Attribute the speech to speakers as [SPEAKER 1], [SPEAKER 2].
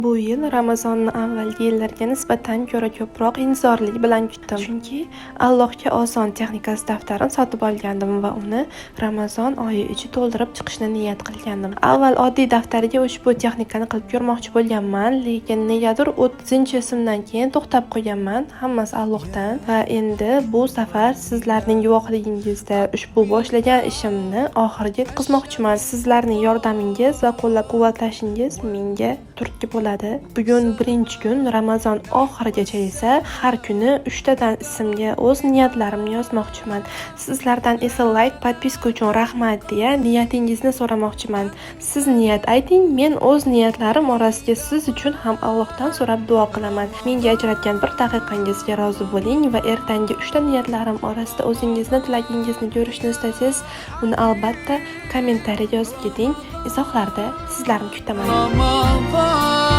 [SPEAKER 1] Bu yil Ramazonni avvalgi yillarga nisbatan ko'ra ko'proq intizorlik bilan kutdim. Chunki Allohga oson texnikasi daftarini sotib olgandim va uni Ramazon oyi ichi to'ldirib chiqishni niyat qilgandim. Avval oddiy daftarga ushbu texnikani qilib ko'rmoqchi bo'lganman, lekin negadir 30-ismdan keyin to'xtab qolganman. Hammasi Allohdan va endi bu safar sizlarning guvohligingizda ushbu boshlagan ishimni oxiriga yetkazmoqchiman. Sizlarning yordamingiz va qo'llab-quvvatlashingiz menga turtki bo'ladi. Bugun birinchi kun, Ramazon oxirigacha esa har kuni 3 tadan ismga o'z niyatlarimni yozmoqchiman. Sizlardan esa layk, подписка uchun rahmat deya niyatingizni so'ramoqchiman. Siz niyat ayting, men o'z niyatlarim orasiga siz uchun ham Allohdan so'rab duo qilaman. Menga ajratgan bir daqiqangizga rozi bo'ling va ertangi 3 ta niyatlarim orasida o'zingizni tilagingizni ko'rishni istasangiz, uni albatta kommentariyaga yozib keting. Izohlarda sizlarni kutaman.
[SPEAKER 2] Ramazan.